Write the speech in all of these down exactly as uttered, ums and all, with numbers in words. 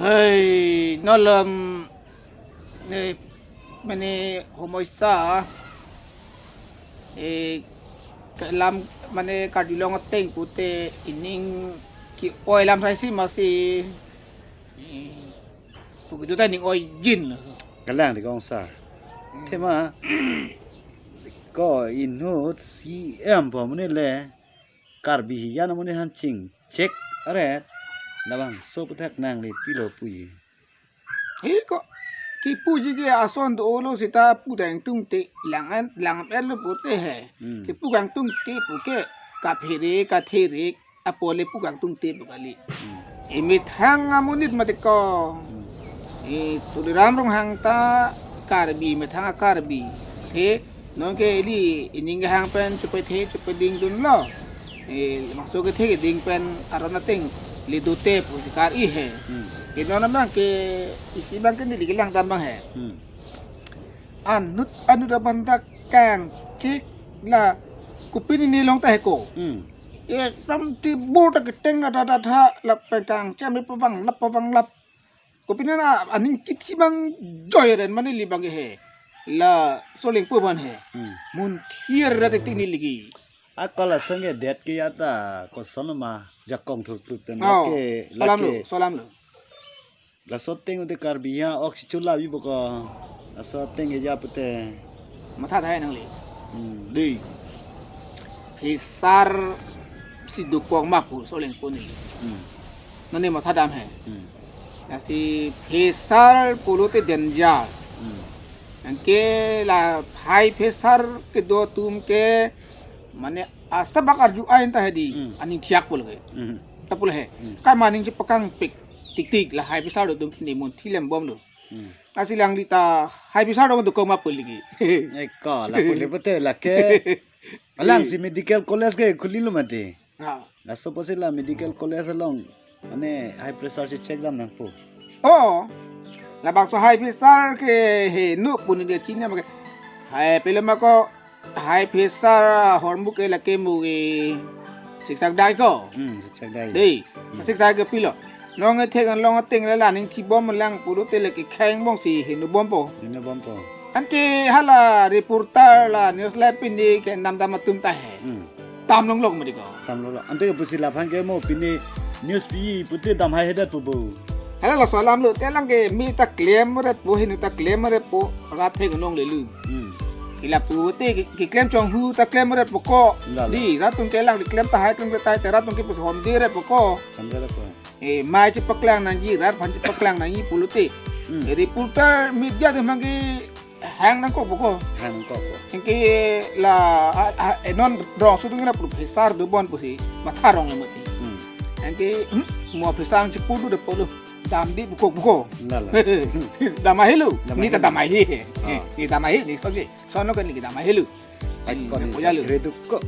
Hei, non alam, eh, mane homoisa, eh, ke-, lam, mane karjulong ateng pute ining ke-oi alam saisi masi, eh, pu kedo ta ining oijin. Kalang di kong sa. Hmm. Athema ko inut C M po amonit le Karbi hijan amonit aphan chingchek aret labangso aputhak nangli pilo puji. He ko, kipuji ke ason dolo seta pu kangtungte lang an, lang an lo pute he. Hmm. Kipu kangtungte puke kaphere kathere apot le pu kangtungte pu kali. Hmm. Emethang amonit mati ko. Hmm. E Tuliram Ronghang ta Karbi, methang a-Karbi. He, non ke ili ining kehang pen chepethe chepeding dunlo. E, maso kethe keding pen aron ateng le dote pu sikar-i he. Hmm. Ke non abang ke isi abang ke neli kelang dam abang he. Hmm. Anut anut abang ta kangchek la kopine ne long ta he ko. Hmm. Ekdom tibur ta keteng ada ada tha lapen kangcham le pavanglap pavanglap. Kopine na aning kithi abang joi ren mane li abang ke he. Laso Lengpo aphan he. Hmm. Munthir ra tik tik neli ke. Ako lason ke det ke ya ta koson ma jakong thurplut pen. Oh, lake, solam lo, lake. Solam lo. Laso ateng ute Karbi ya ok si chula bi boko. Laso ateng ke ya pute. Matha dai nangli. Hmm. Dei. Phisar si dokok ma pu laso Lengpo neli. Hmm. Non ne matha dam he. Hmm. Lasi phisar pulote danger. Hmm. Anke la high pressure kedo atum ke mane asabak arju ain ta hedi. Hmm. Aning thiak pulo ke. Hmm. Ta pulo he. Hmm. Kai ma aning chepakangpik tik tik la high pressure do atum kini munthi lembom lo. Hmm. Lasi alangli ta high pressure do dokok ma pu lagi. Eko, la pule pute lake. Alang si medical college ke khulilo mati. Ha. Laso apotsi la medical college along mane high pressure si check dam nangpo. Oh. Labangso high pressure ke heno pu neli chini abang ke. Hai pele ma ko high pressure hormu ke lake mu ke siksak dai ko. Hmm, siksak dai. Dei, hmm, siksak dai ke pilo. Non ke thek an long ateng le la aning thibom lang pulote lake kheng bong si heno bompo. Heno bompo. Anke hala reporter la news live pini ke nam dam atum ta he. Hmm. Tam long long mati ko. Tam long long. Ante ke pusi laphan ke mo pini news pi pute dam hai hedat pu bo. Hala laso alam lo, te lang ke mi ta klem ret po, hinu ta klem ret po, rat he gunong le lu. Hmm. Ila pute ke, keklem chonghu ta klem ret po ko. La, la. Dei, rat atum ke lang keklem tahai klem tahai, te rat atum ke pusi hom de ret po ko. Hom de ret po. Eh, mai chepaklang nangji, rat aphan chepaklang nangji pulote. Hmm. Eh, reporter media atum abang ke hang nangkok po ko. Hang nangkok po. Anke la, a, a, eh, non rong sudung na professor dobon pusi matha rong le mati. Hmm. Anke, hmm, mo professor ang chipudu de polo. Dam di buko buko. Enggak lah. Dam ahi lo. Dam ahi. Ni ta dam ahi. Ah. Ni dam ahi, ni soge. Sono kan ni dam ahi lo. Ai, hmm, kon ni ko ya lo. Redu ko.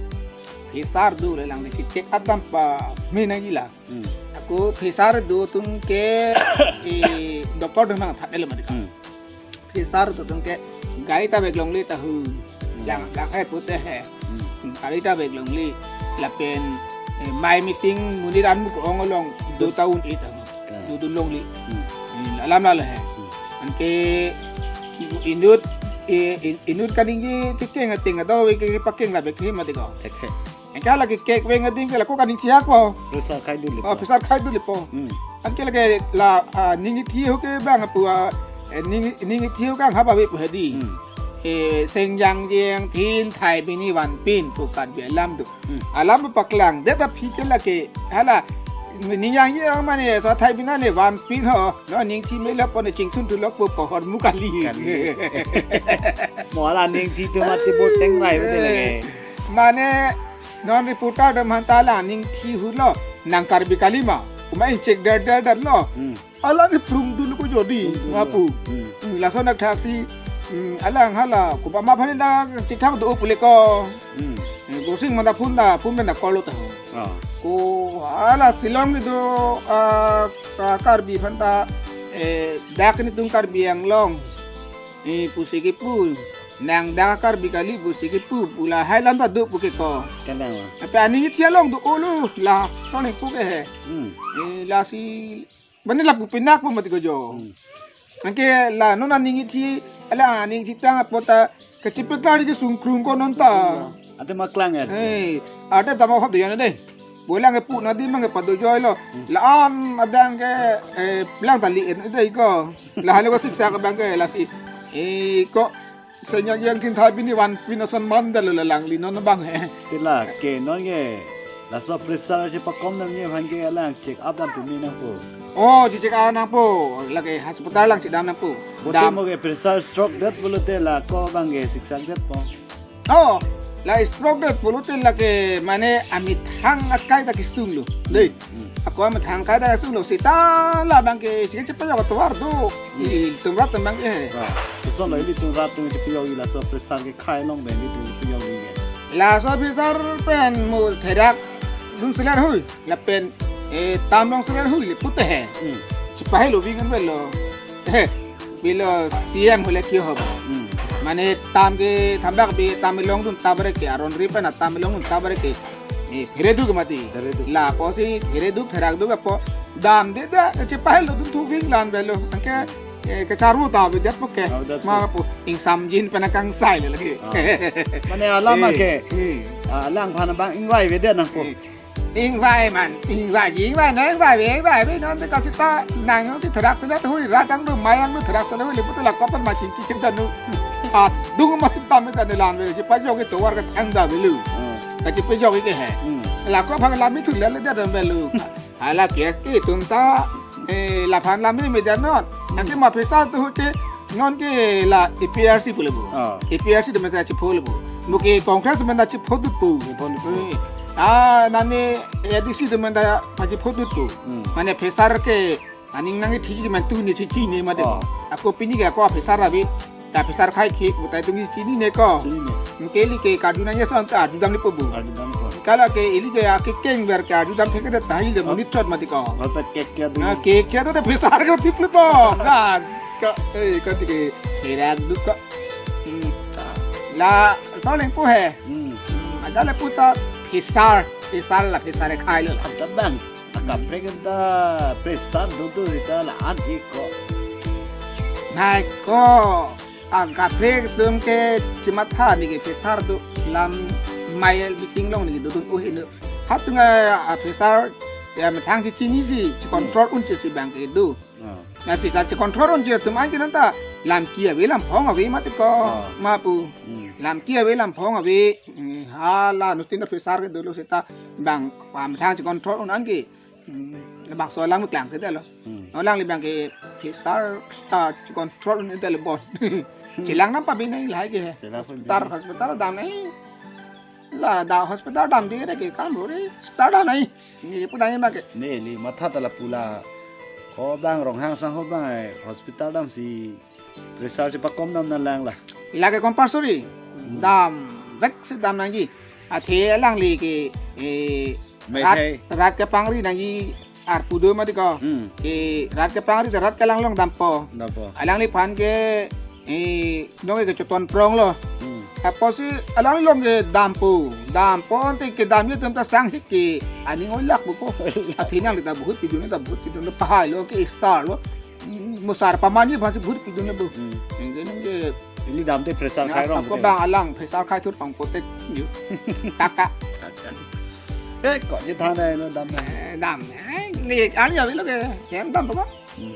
Phisar do le lang ni check adam pa mina gila. Hmm. Ako phisar do atum ke, eh, doctor do mang thak ele mati. Hmm. Phisar do atum ke gari ta bag longle ta hu. Hmm. Yang gak hai pute he. Hmm. Gari ta bag longle. Lapen, eh, mai meeting monit anmu ko-ong along do ta un-e ta hu. Ka. Do dun longle. Hmm. Hmm, alam la he. Hmm. Anke inut, eh, in-, inut kaningje kekeng ateng ado ke pakeng la bek he mati ko. Thek he. Anke lake kek veng adim ke la ko kaning thiak po. Pressure khai dun le po. Oh, pressure khai dun le po. Hmm. Anke lake la, ah, ning ithi ho ke bang pu, ah, eh, ning, ning ithi ho kang hap ave pu hedi. Hmm. Eh, seng jang jeng pin thai bini van pin pu Karbi alam do. Hmm. Alam paklang det aphi ke lake hala ning jang jeng mane so thai bini ne van pin ho. No ning thi me la po ne chingthun thu lok po pohor mu kali. Kali. Mo hala ning thi thu mati bo teng rai bete lake. Mane non reporter do manta la ning thi hu lo, nang Karbi kali ma. Kuma in check der der der lo. Hmm. Ala ni prung dulu ko jodi, prung dulu. Mapu. Hmm. Hmm, lason nak thaksi, hmm, alang hala, kuma ma phani na chithak do pule ko. Hmm. Hmm, gosing mana phun na, phun na call ta. Ah. Ko hala Shillong itu, ah, ka Karbi phanta, eh, dak ni tung Karbi Anglong. Eh, pusi kipu, nang dak Karbi kali pusi kipu, pula hai lam ta do pu ke ko. Kenang. Apa ani thi along do olo la, tone pu ke he. Hmm. Eh, lasi Mane lapu pinakpo mati ko jo. Hmm. Anke la non aning ithi, ala aning ithi tang apot ta kachepeklar ke sungkrung ko non ta. Ante ma klang ya. Eh, ada tama hop de ya de. Bolang ke pu na di mang ke pado joi lo. Hmm. La an adang ke, eh, lang tali en de ko. La hale ko siksak abang ke lasi. Eh, ko Senya yang tin thai bini van pinasan man dalo la langli non abang he. Te la ke non ke laso pressure chepakom dam ne aphan ke alang check up dam pimi nangpo. Oh, check up nangpo. Lake hospital lang chedam nangpo. Bote dam. Mo ke pressure stroke det pulote la ko abang ke siksak detpo. Oh, la stroke det pulote lake mane amethang akai ta kesung lo. Dei. Hmm. Ako amethang akai ta kesung lo. Seta labang ke sike chepajok atovar do. Hmm. Ilitum rat abang ke. Ah, lason lo ilitum rat atum chepajok laso pressure ke khai along pen ilitum chepajok ke. Laso pressure pen mo therak dun selar hui. Lapen, eh, tam long selar hui le pute he. Hmm. Chepahelo ving an velo. He, bilo T M hule kyo hobo. Hmm. Mane tam ke thambak bi tam longdun tabare ke aron ri pen tam longdun tabare ke. Eh, phere duk mati. Phere duk. Lapusi phere duk therak duk apo. Dam de da, chepahelo dun thu ving lan velo. Anke, eh, kacharmu ta bi det po ke. Oh, det po. Ma po, ingsam jin pen akangsai le lagi. Ah. Mane alam ke. Eh, eh. Ah, alang aphan abang ingvai avedet nangpo. Eh. Ingvai man, ingvai, ingvai, na ingvai, ingvai, ingvai, non te kasi ta, nang, non te therak therak hui, rat angdung, mai angdung therak therak hui, le pute la kopan ma chin chin chin ta nu. Ah, dung ma chin ta me ta ne lan ve, chepajok atovar ke thang da velu. Hmm. Kachepajok ke he. Hmm. La ko phang la mi thu le le da velu. Hala ke ke tum ta, eh, laphan lam mi me da non. Nang ke ma pressure tu hu te, non ke la A P R C pu le bo. Ah. A P R C atum ta chepho le bo. Mo ke Congress atum ta chepho dut pu. Chepho dut pu. Eh. Ah, nani A D C atum ta chepho dut pu. Hmm. Mane pressure ke aning nangkethi man tu ni chichi ne mati. Oh. Ako pini ke ako pressure abi. Ta pressure khai ke butai tung chinine ko. Chinine. Anke ili ke karju nangji ason ta arju dam le po bu. Arju dam po. Kala ke ili ke akekeng ver ke arju dam theke ta tahai le Oh. Monit chot mati ko. Golpet kek kya dulu. Ah, kek kya to pressure ke tip le po. Kan. Ka, eh, ka tike therak duk ko. Hmm. La, so leng pu he. Hmm. Ada le pu ta pressure, pressure la pressure khai lo. Anta bang. Akaprek ta pressure do do ta la an ik ko. Nai ko. Akaprek atum ke chematha ni ke pressure do lam mai el biting long ni do dun uhin do. Hatung a pressure ya methang si chinisi, si control un si bang ke do. Ah. Na si ka si control un si atum an ke nanta lam ki ave lam phong ave mati ko. Ah. Ma pu. Hmm. Lam ki ave lam phong ave. Hmm, hala nutin pressure ke dolo seta bang pam thang si control un an ke. Hmm, bangso alam klang ke dalo. Hmm. Alangli bang ke pressure ta si control un dalo bon. Hmm. Chelang nam pa bini lahai ke he. Chelang pa bini. Hospital, hospital dam nai. La da hospital dam di re ke kam ro re. Hospital dam nai. Ni pu dam ma ke. Neli matha ta lapu la. Ko bang Ronghang sang ho bang, eh, hospital dam si pressure chepakom dam nanglang la. Lake compulsory. Hmm. Dam vek si dam nangji. Athe alangli ke, eh, rat, Meithai. Rat kepangri nangji arpu do mati ko. Hmm. Ke rat kepangri rat kelang long dampo. Dampo. Alangliphan ke, eh, nong ke cheton prong lo. Hmm. Apotsi alangli long ke dampo. Dampo ante kedam atum ta sang hik ke aning oilak bu ko. Athe nangli ta bahut pidun ta bahut pidun ta pahai lo ke star lo. Musar pamanji aphansi bahut pidun bu. Hmm. Nang ke nang ke ili dam te pressure khai rong ako te. Bang alang pressure khai thur pang potek. Taka. Eh, ko je thana no dam na. Eh, dam. Eh, ni ani avi lo ke. Kem dam ba. Hmm.